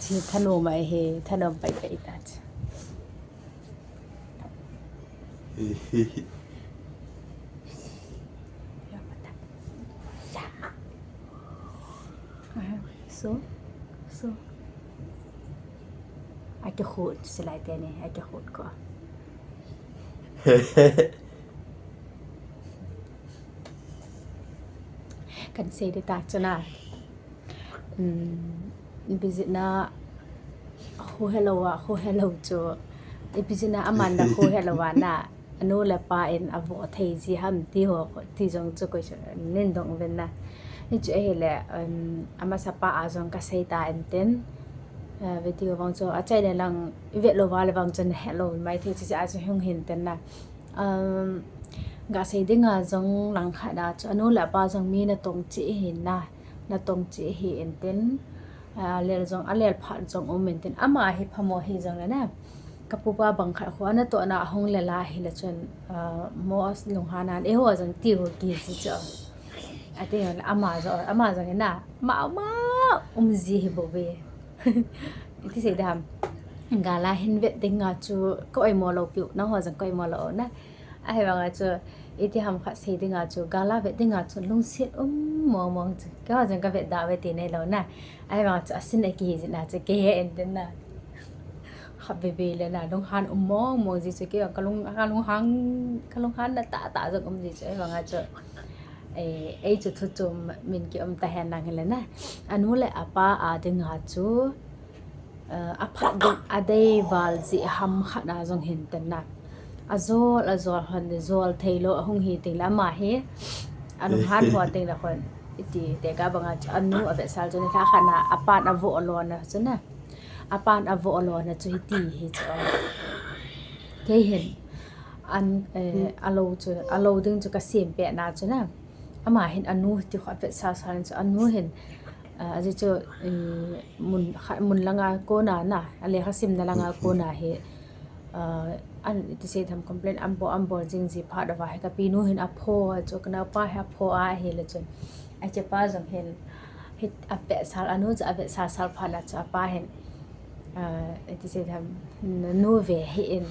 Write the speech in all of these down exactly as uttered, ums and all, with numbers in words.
Thanom ahi, thanom pai pai ta chu. So, so. Akikhut silai teni, akikhut ko. Kan sei di ta chu na. Um, ipi jeh a, khu helou a, khu helou chu. Ipi jeh a, aman na khu helou a na. Anu le apa in avo thei ji ham ti ho, ti jong chu koi chu nin dong ven na. Hichu ahile, um, amasa pa a jong ka sei ta enten. Uh, video vang chu, achai le lang, i vet lou va le vang chu na helou mai thei chu a chu hung hin ten na. Um, ga sei dinga jong lang khat a chu, anu le apa jong mi natong cheh ahi na, natong cheh ahi enten. A lel jong, a lel phat jong um enten. Ama hi phamo hi jong le na. Ka pupa bang khat khu, anatoh na ahung lel a hile chun, uh, mo lunghan a, eiho jong ti ho kiji chu. Ati ho le ama jong, ama jong hi na, ma, ma, um ji hi bou ve. Iti sei dam. Gal a hin vet dinga chu, ka oimo lou piu, nangho jong ka oimo lou na. Ahivanga chu, iti ham khat sei dinga chu, gal a vet dinga chu, lungset um mong mong chu. Keiho jong ka vet da ve ti nei lou na. Ahivanga chu, asin a kihi jin a chu, kei he enten na. Kha be be le na, lunghan um mong mong ji chu, kei ka lung, ka lunghan, ka lunghan na tah tah jong um ji chu, ahivanga chu. Eh, ei chu thu chom min ki um ta hen lang hile na. Anu le apa a dinga chu, eh, aphat ding a dei val ji ham khat na jong hin ten na. Ajol, ajol hon, jol thei lou, ahung hi teng le ama hi. Alunghan ho teng le hon. Iti, te ka banga chu, anu avetsah chu ni lha khat na, apan avo lou na chu na. Apan avo lou na chu hiti hi chu. Kei hin, an, eh, alou chu, alou ding chu ka sem pet na chu na. Ama hin anu ti khu avetsah sah chu anu hin, ah, aji chu, eh, mun kha, mun langa kona na, alekha simna langa kona hi, ah, an, iti sei tham complain an bol, an bol jing ji phat uva hi ka pinu hin apho a chu, ka naopa hi apho a hile chun. Achepa jong hin, hi avetsah, anu chu avetsah sah phat na chu apa hin, ah, iti sei tham, nu ve hih in,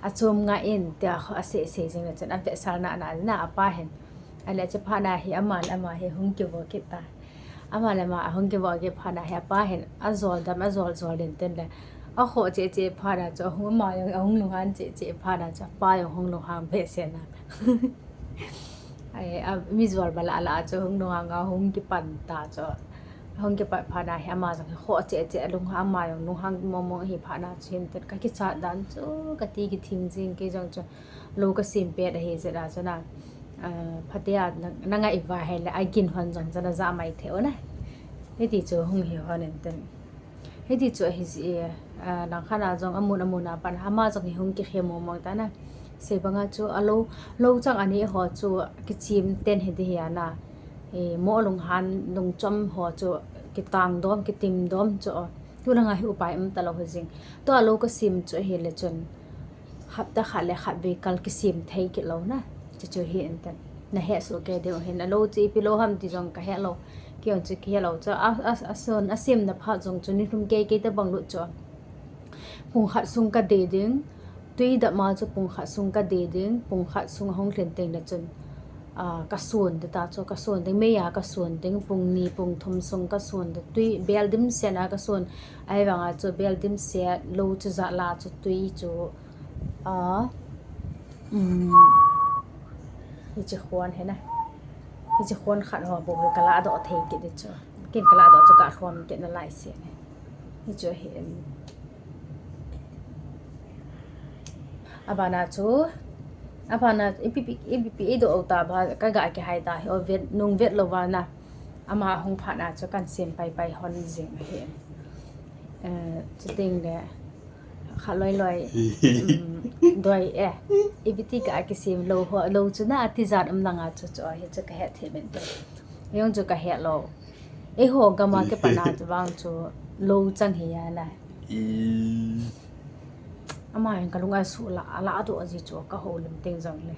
achom nga in, tia khu asei sei jing le chun, avetsah na na, na apa hin. Ahile chu phat na hi ama le ama hi hung kivo kit ta. Ama le ama ahung kivo kit phat na hi apa hin ajol dam, ajol jol den ten le. Akhoh cheh cheh phat na chu ahung ama jong ahung lunghan cheh cheh phat na chu apa jong hung lunghan behseh na. Ai, a, mi jol bala la chu hung lunghan a hung kipan ta chu. Hung kipat phat na hi ama jong khoh cheh cheh lunghan ama jong lunghan mong mong hi phat na chu hin ten ka kichat dan chu kati kithing jing kei jong chu. Lou ka sem pet ahi jeh a chu na, ah, phatea na, na ngai uva hile, agin hon jong chu na ja mai thei u na. Hiti chu hung hi hon enten. Hiti chu ahi ji e, ah, lang khat na jong amun amun a pan, ama jong hi hung kikhe mong mong ta na. Sei banga chu alou, lou chang ani ho chu kichim ten hi di hi a na. E, mo lunghan, lungchom ho chu kitang dom, kitim dom chu. Tu langa hi upai um ta lou hi jing. Tua lou ka sem chu ahile chun. Hapta khat le khat vei kal kisem thei kit lou na. Chu chu hi enten. Na he soh kei diu hin alou chu ipi lou ham ti jong ka he lou. Kei jong chu ka he lou chu a, a, asun, asemna phat jong chu ni lhum kei kei tabang lut chu. Pung khat sung ka de ding. Tui dam a chu pung khat sung ka de ding. Pung khat sung ahung lhin teng le chun. A, ka sun de ta chu, ka sun ding, mei a ka sun ding, pung ni, pung thum sung ka sun de, tui, bel dimset a ka sun, ahivanga chu bel dimset, lou chu jat la chu tui chu, a, um, hiche khon hi na, hiche khon khat ho bou hi ka ladoh thei kit di chu, ken ka ladoh chu ka lhom kit nalai se ne, hichu hi, um, Abana chu, abana ipi pi, ipi pi, i do ta ba, ka ga kihai ta hi, o vet, nung vet lou va na. Ama hung phat na chu kan sem pai pai hon jing hi. Eh, chuting le, kha loi loi, um, doi e. Ipi ti ka kisem lou ho, lou chu na, ati jat um langa chu chu, hi chu ka het thei ben te. Jong chu ka het lou. Eiho gam a kipat na chu vang chu lou chang hi a na. Ama hin ka lung a su la, a la do ji chu ka ho lim teng jong le.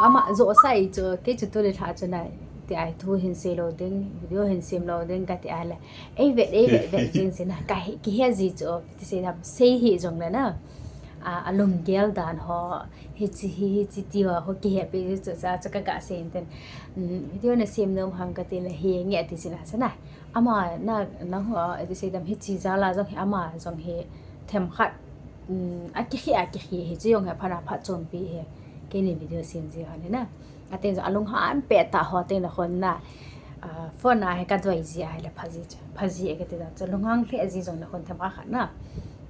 Ama jo sai chu, kei chu tu le tha chu nai. Ai thu hin sei lou ding, video hin sem lou ding kati a le. Ei vet, ei vet, vet jing jing a, ka hi, kihe ji chu, ti sei dam, sei hi jong le na. A, alunggel dan ho, hichi hi, hichi ti ho, ho kihe pi chu cha, cha ka ga sei ten. Mm, video na sem nom ham kati le hi nge ti jing a sa na. Ama na, na ho, ti sei dam hichi jal a jong hi, ama jong hi themkhat, mm, a kihe, a kihe hi chu jong hi phat na phat chom pi hi. Keini video sem ji ho ni na. Ateng jong alunghan pet tah ho teng le khun na, ah, phone a hi ka doi ji a hi le pha ji chu. Pha ji e kati dan chu lunghang lheh ji jong le khun themkhat khat na.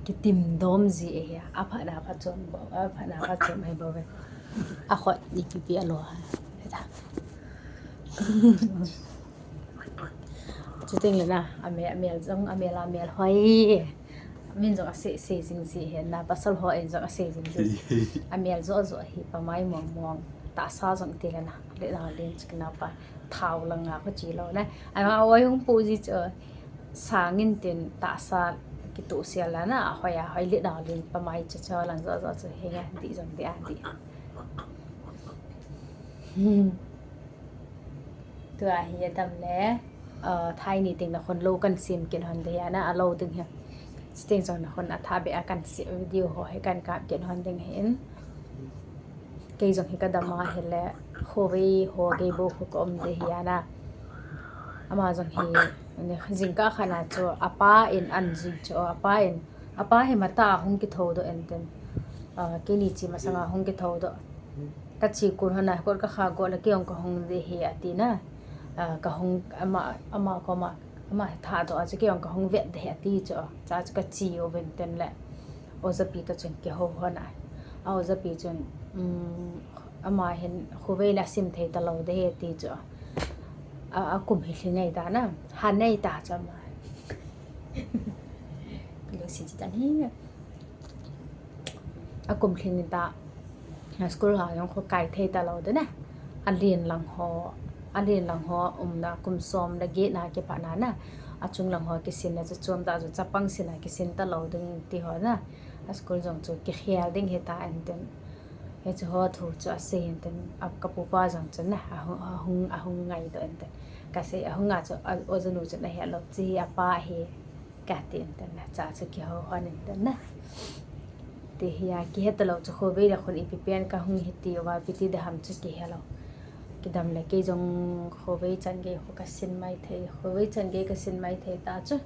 Kitim dom ji e hi. Aphat na phat chom bou, aphat na phat chom ahi bou ve. Akhut ipi pi alo ha. Chuteng le na, amel, amel jong, amel, amel hoi. Min jong asei, sei jing ji hi na, pasal ho in jong asei jing ji. Amel jo jo hi pamai mong mong. Tahsa jong ti le na, le na len chik na pa. Thao lang a ko chi lou na. Ama oi hung pu ji chu. Sangin tin tahsa kitu sia la na, hoi a, hoi le na len pamai chu chu lang jo jo chu hi nge, di jong di a di. Hmm. Tua hi adam le, ah, thaini teng na khun lou kan sem kit hon de hi a na, alou ding hi. Chuteng jong na khun atha be a kan sem video ho hi kan kap kit hon ding hin. Kei jong hi ka dam a hi le, khovei ho gei bou khu ka um de hi a na. Ama jong hi, ni, jingkah khat na chu, apa in an ji chu, apa in, apa hi mata a hung kitho doh en ten. Ah, keini chi masang a hung kitho doh. Ka chi kun hon a, kot ka kha go le kei jong ka hung de hi ati na. Ah, ka hung, ama, ama koma, ama hi tha doh a chu kei jong ka hung vet de hi ati chu. Cha chu ka chi u ven ten le. Ojapi toh chun kiho hon a. A ojapi chun, um, ama hin khovei la sim thei ta lou de hi ati chu. A, a kum hi lhing ngai ta na. Han ngai ta chu ama. Lucy chi tan hi. A kum lhing ta. A school ha jong khu kai thei ta lou de na. A len lang ho, a len lang ho, um na kum som le get na kipat na na. A chung lang ho kisin na chu chom ta chu chapang sin na kisin ta lou ding ti ho na. A school jong chu kikhel ding hi ta en ten. Hichu ho thu chu asei en ten. A ka pupa jong chu na. A hung, a hung, a hung ngai doh en ten. Ka sei a hung a chu, a, ojanu chu na he lou chi a pa hi. Ka ti en ten na, cha chu kiho hon en ten na. Ti hi a, kihe ta lou chu khovei le khun ipi pen ka hung hi ti uva, ipi ti de ham chu kihe lou. Kidam le kei jong khovei chan gei khu ka sin mai thei, khovei chan gei ka sin mai thei ta chu.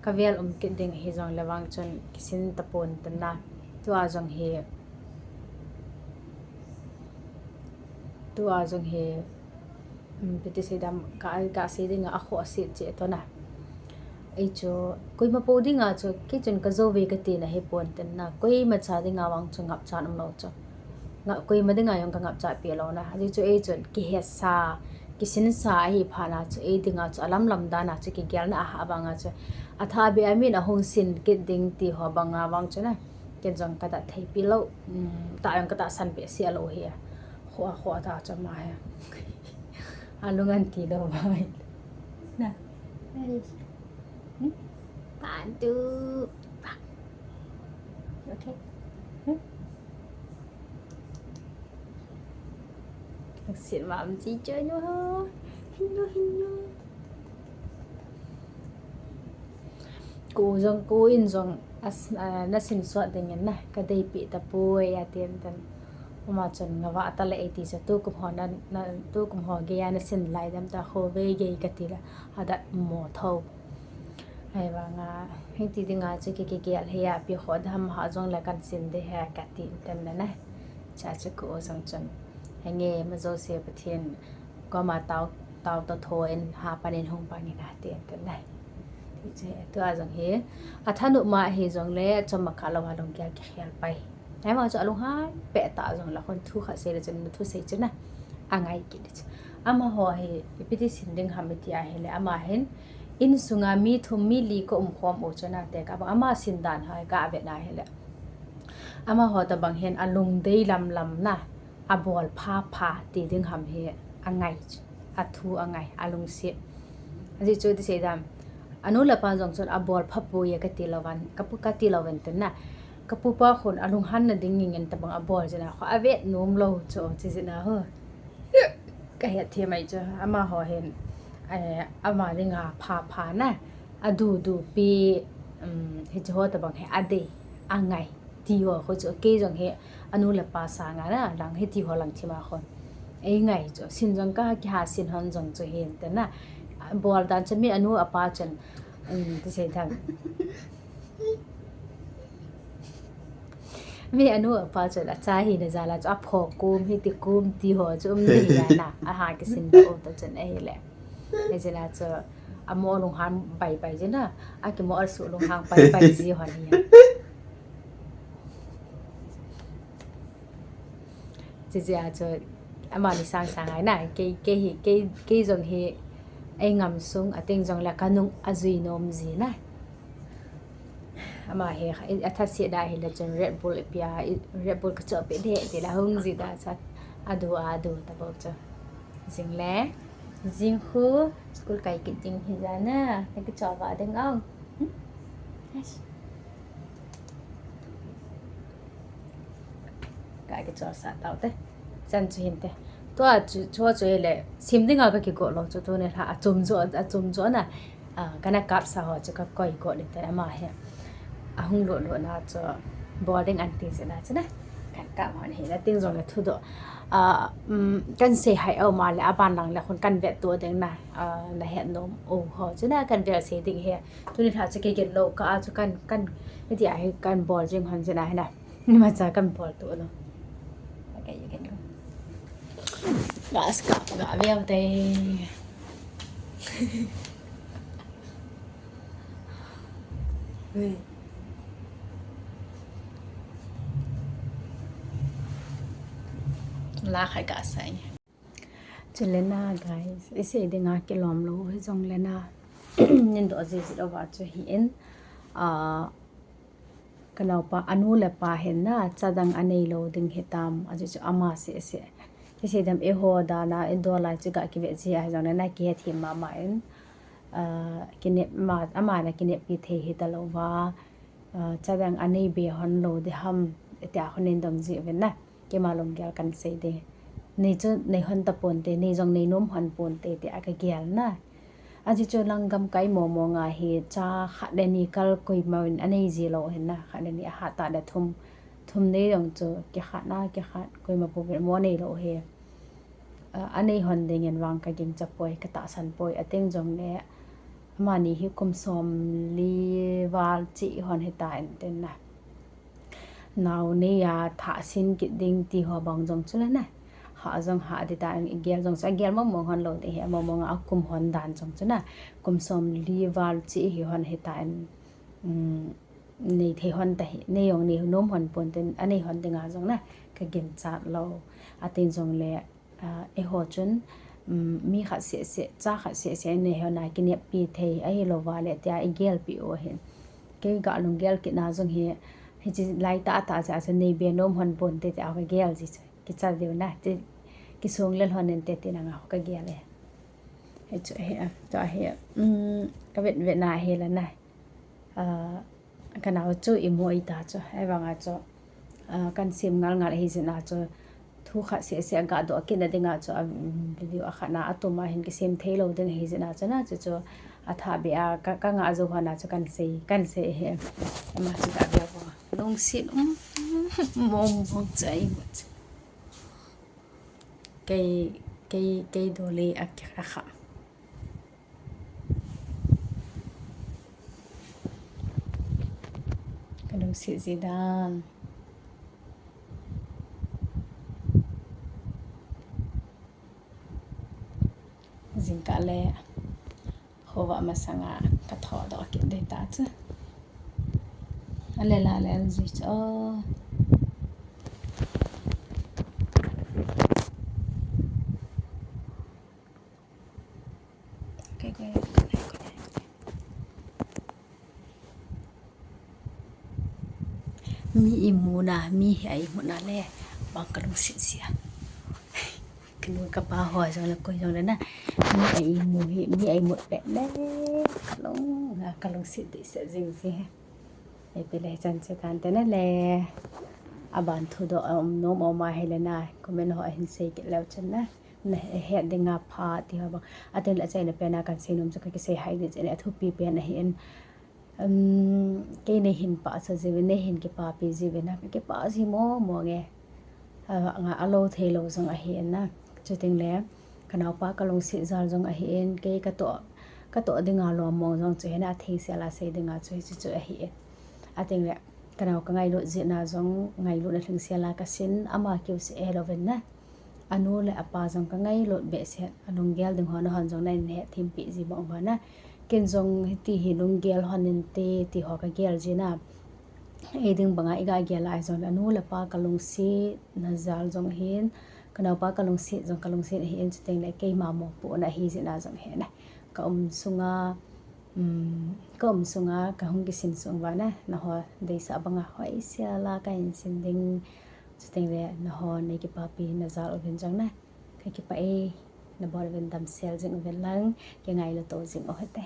Ka vel um kit ding hi jong le vang chun kisin ta pon ten na. Tua jong hi, tua jong hi, um, ipi ti sei dam, ka, ka sei ding a, a khoh a sit cheh toh na. Ei chu, koima pou ding a chu, kei chun ka jou ve ka ti na hi pon ten na, koima cha ding a vang chu ngapchan um lou chu. Nga, koima ding a jong ka ngapcha pi lou na. Ajeh chu ei chun, kihet sa, kisin sa ahi phat na chu, ei ding a chu, a lam lam dan a chu, kigel na a ha vang a chu. A tha be a min a hung sin kit ding ti ho bang a vang chu na. Ken jong ka da thei pi lou, um, ta jong ka tahsan be sia lou hi a. Khoh a, khoh a ta chu ama hi. A lung an ti lou vai. Na. Hmm? One, two, pak. Okay. Hmm? Sit mam chi choi no. Hin no, hin no. Ko jong, ko in jong, as, ah, na sin suat ding in na, ka dei pi ta poi, a ti en ten. Ama chun nga va ta le ei ti sa tu kum ho na, na, tu kum ho gei a na sin lai dam ta khovei gei ka ti la, a dat mo tho. Ahivang a, hiti ding a chu ki, ki, kigel hi a pi kho dam ha jong le kan sin de he ka ti en ten na na. Cha chu ko jong chun. Henge ma jo se Pathen. Koma tao, tao to tho in ha pan in hung pang in a ti en ten na. Ti chu he, tua jong hi. A thanop ma hi jong le, chom ma ka lou a lunggel kikhel pai. Ahivang chu a lunghan pet ta jong le khun thu khat sei le chun, thu sei chun na. A ngai kit le chu. Ama ho hi, ipi ti sin ding ham i ti a hi le, ama hin, in sunga mi thum mi li ka um khom u chu na te ka bang, ama sin dan ho hi ka vet na hi le. Ama ho ta bang hin, a lungdei lam lam na. A bol pha pha ti ding ham hi a ngai chu, a thu a ngai, a lungset. Ajeh chu ti sei dam, a nu le pa jong chun a bol pha poi a ka ti lou van, ka pu, ka ti lou ven ten na. Ka pu pa khun a lunghan na ding ngin ta bang a bol jin a kho a vet nom lou chu, chi jin a ho. Ka het thei mai chu, amaho hin, eh, ama dinga pha pha na, adu du pi, um, hiche ho tabang hi adei, angai, ti ho khu chu, kei jong hi, anu le apa sanga na, lang hi ti ho lang thima khon. Ei ngai chu, sin jong ka kiha sin hon jong chu hin te na, bol dan chu mi anu apa chun, um, ti sei thang. Mi anu apa chun acha hina jal a chu apho kum hi ti kum ti ho chu um ding ahi na, aha kisin doh u ta chun ahile. Hijeh a chu amo lunghang pai pai ji na, akimo asu lunghang pai pai ji hon hi. Hijeh a chu amani sang sang ahi na, kei, kei hi, kei, kei jong hi ei ngam sung, ateng jongle ka nung ajui nom ji na. Ama hi, atha se da hile chun Red Bull ipi a, i, Red Bull ka choh peh de, ti la hung ji da cha. Adu, adu, ta bou cha. Jing le, jing khu, school kai kit ding hi ja na, na kichoh va ding ong. Hmm? Eish. Ka kichoh sa tau te. Chan chu hin te. Tua chu, chu chu le, sim dinga ka kigo lou chu tuni lha, achom jo, achom jo na. Ah, kana kap sa ho chu ka koi go le te ama hi. Ahung lo lo na chu bol ding an ti se na chu na. Kan kap ho hi na ting jong le thudoh. Ah, um, kan sei hai o ma le aban lang le khun kan vet to ding na. Ah, na het nom o ho chu na kan vet sei ding hi. Tuni lha chu kei gel lou ka a chu kan, kan, hiti a hi kan bol jing hon chu na hi na. Ni ma cha kan bol to lo. Okay, you can go. Gas ka, ga veu te. Ui. La khai ka sai. Chule na, guys, isei dinga kilom lou hi jong le na. Nin doh ji ji lou va chu hi in. Ah, ka naopa, anu le apa hin na, cha dang anei lou ding hitam, ajeh chu ama seh seh. Isei dem eiho dan a, i do lai chu ga kivet ji ahi jong le na, kihet thim mama in. Ah, kinep ma, ama na kineppi thei hita lou va. Ah, cha dang anei be hon lou ding ham, tia khun in dong ji uvin na. Keima lunggel kan sei ding. Nei chu nei hon ta ponte, nei jong nei nom hon ponte, tia ka gel na. Ajeh chu lang gamkai mong mong a hi cha khat le ni kal koima in anei ji lou hin na, khat le ni ahat tah le thum, thum nei jong chu kikhat na, kikhat koima pu mo nei lou hi. Ah, anei hon ding in vang ka gingcha poi, ka tahsan poi, ateng jong le amani hi kum som li val cheh hon hita in tin na. Nao nei a thah sin kit ding ti ho bang jong chu le na. Hah jong hah ding ta, gel jong chu agel mong mong hon lou ding hi, mong mong a kum hon dan jong chu na. Kum som li val cheh hi hon hita in, um, nei thei hon ta hi, nei jong nei nom hon ponte, anei hon dinga jong na, ka ginchat lou. Ateng jong le, ah, eiho chun, um, mi khat seh seh, cha khat seh seh nei hon a kineppi thei, ahilou va le tia i gelpi u ahin. Kei ga lunggel kit na jong hi, hiche lai tah tah cha chu nei be nom hon ponte tia ka gel ji chu. Kicha diu na, ti kisung le lhon in te ti na nga ka gel e. Hichu hi a, tua hi a, um, ka vet vet na hi la na. Ah, ka nao chu imu ita chu, ahivang a chu, ah, kan sem ngal ngal ahi jeh a chu, thu khat seh seh ga doh kit na dinga chu, a, um, video a khat na atum a hin kisem thei lou ding ahi jeh a chu na, chu chu athah be a, ka, ka nga jou hon a chu kan sei, kan sei hi. Ama chu ga be a, lungset um mong mong chu ahi mu chu. Kei, kei, kei doli a ki, a kha. Ka lungset ji dan. Jingkah le khovah masanga ka thodoh kit ding ta chu. Ale la le ji chu. Kei, kei, kei, kei. Mi imu na, mi hi a imu na le, bang ka lungset ji a. Ka nu ka pa ho jong le koi jong le na, mi a imu hi, mi a imut pet le, ka lung, ka lungset dehset jing ji. Ipi le chan chu tan te na le, aban thudoh a um nom um a hile na, comment ho a hin sei kit leu chun na. nahet dinga pha ti ho bang. Atin le achaina pena kahin seinom chu kakisei hai ding chun athupi pen ahin. Um, kei neihin pahcha jiuvin, neihin kipapi jiuvin, kakipah ji momo nge. A, nga alou theilou jong ahin na. Chuting le, kanaopa kalungset jal jong ahin, kei katoh, katoh dinga lomong jong chu hina atheisel a sei dinga chu hichu chu ahin. Ating le, kanao kangailut jeh na jong, ngailutna lhingsel a kasin, ama kiu se e louvin na. Anu le apa jong kangailut behseh, alunggel ding ho nahon jong nahin hethem peh ji bang uva na. Ken jong hiti hi lunggel hon inte, ti ho kagel jin a. Ei ding banga iga gel a jong anu le apa kalungsetna jal jong ahin, kanaopa kalungset jong kalungset ahin, chuting le keima mopohna ahi jeh na jong ahin na. Ka um sunga, um, ka um sunga kahung kisin sung uva na, nangho deisah banga hoisel a kahin sin ding, chuting le nangho neikipapi na jal uvin jong na. Kakipah e, nabon uvin damsel jing uvin lang, kingailu to jing u hite.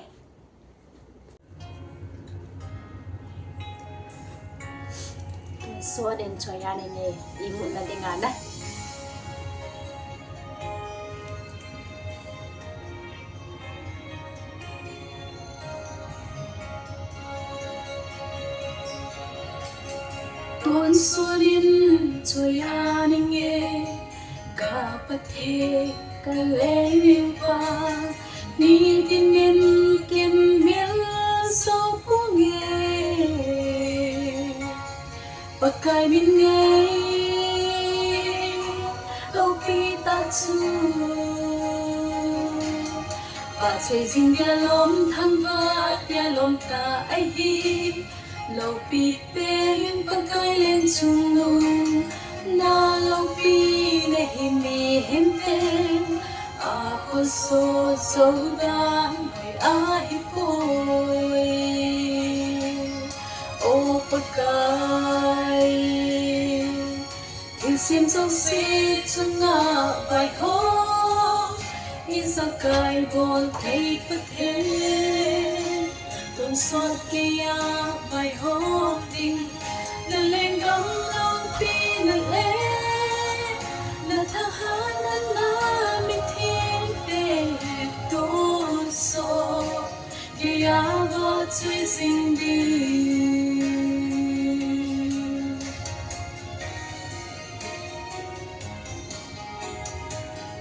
Tun sun in choi a ning e, imutna dinga na. Tun sun in choi a ning e, ka Pathen ka lengpa, nitin in ken mil jou ponge. Pakai min ngai loupi tah chu, vahchoi jing dia lom thangvah dia lom tah ahi. Loupi pen Pakai leng chungnung, na loupi nahi mihem ten akholjou dan hoi ahipoi. O Pakai, thilsem jouse chunga vaihom, ijakai bol thei Pathen. Tonsot geiya vaihom ding, na lenggam loupina le, na thahatna na mithengte tonsot geiya vahchoi jing ding.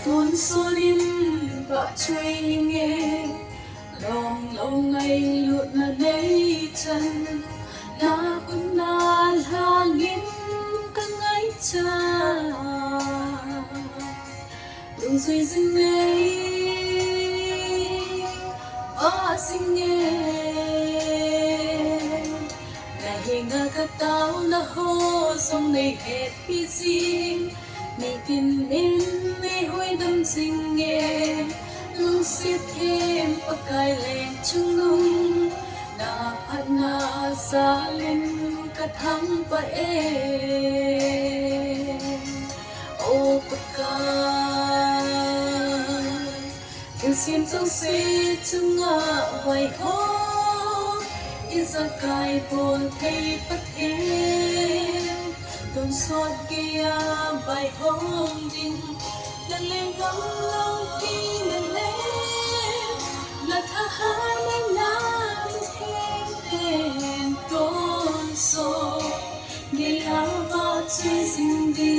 Tonsot in vahchoi inge, lom lou ngailutna neichan, na khut na lhangin ka ngaicha. Dungjui jing nei, vah jing e. Na henga ka taona ho jong nei hetpi jing, nitin in nei hoidam jing e. Lungset them Pakai leng chungnung, na phatna jal in ka thangvah e. O Pakai, thilsem jouse chunga vaihom, ijakai bol thei Pathen. Tonsot geiya vaihom ding, na lenggam loupina le, na thahatna na mithengte tonsot geiya vahchoi jing ding.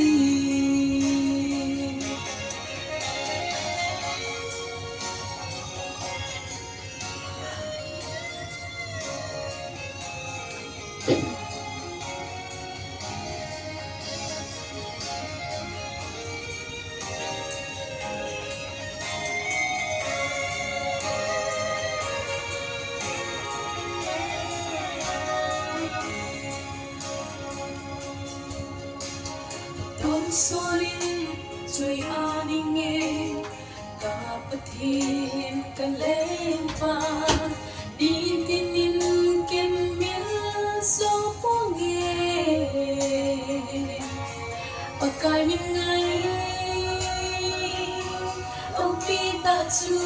Tonsot in choi a ning e, ka Pathen ka lengpa, nitin in ken mil jou ponge. Pakai min ngai loupi tah chu,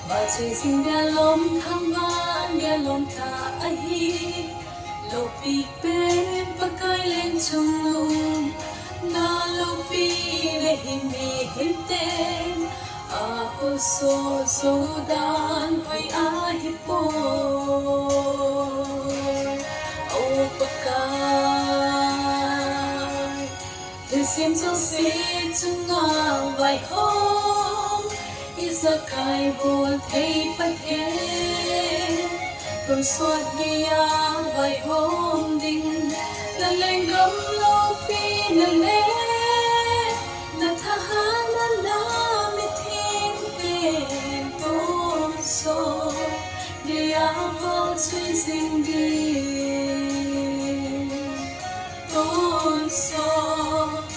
vahchoi jing dia lom thangvah dia lom tah ahi. Loupi pen Pakai leng chungnung, Na loupina hi mihem ten akhosah jou dan hoi ahipoi. O Pakai, thilsem jouse chunga vaihom, ijakai bolthei Pathen, tonsot geiya vaihom ding, na lenggam loupina le na thahatna, na mithengte tonsot geiya vahchoi jing ding, tonsot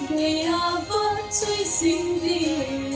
geiya vahchoi jing ding.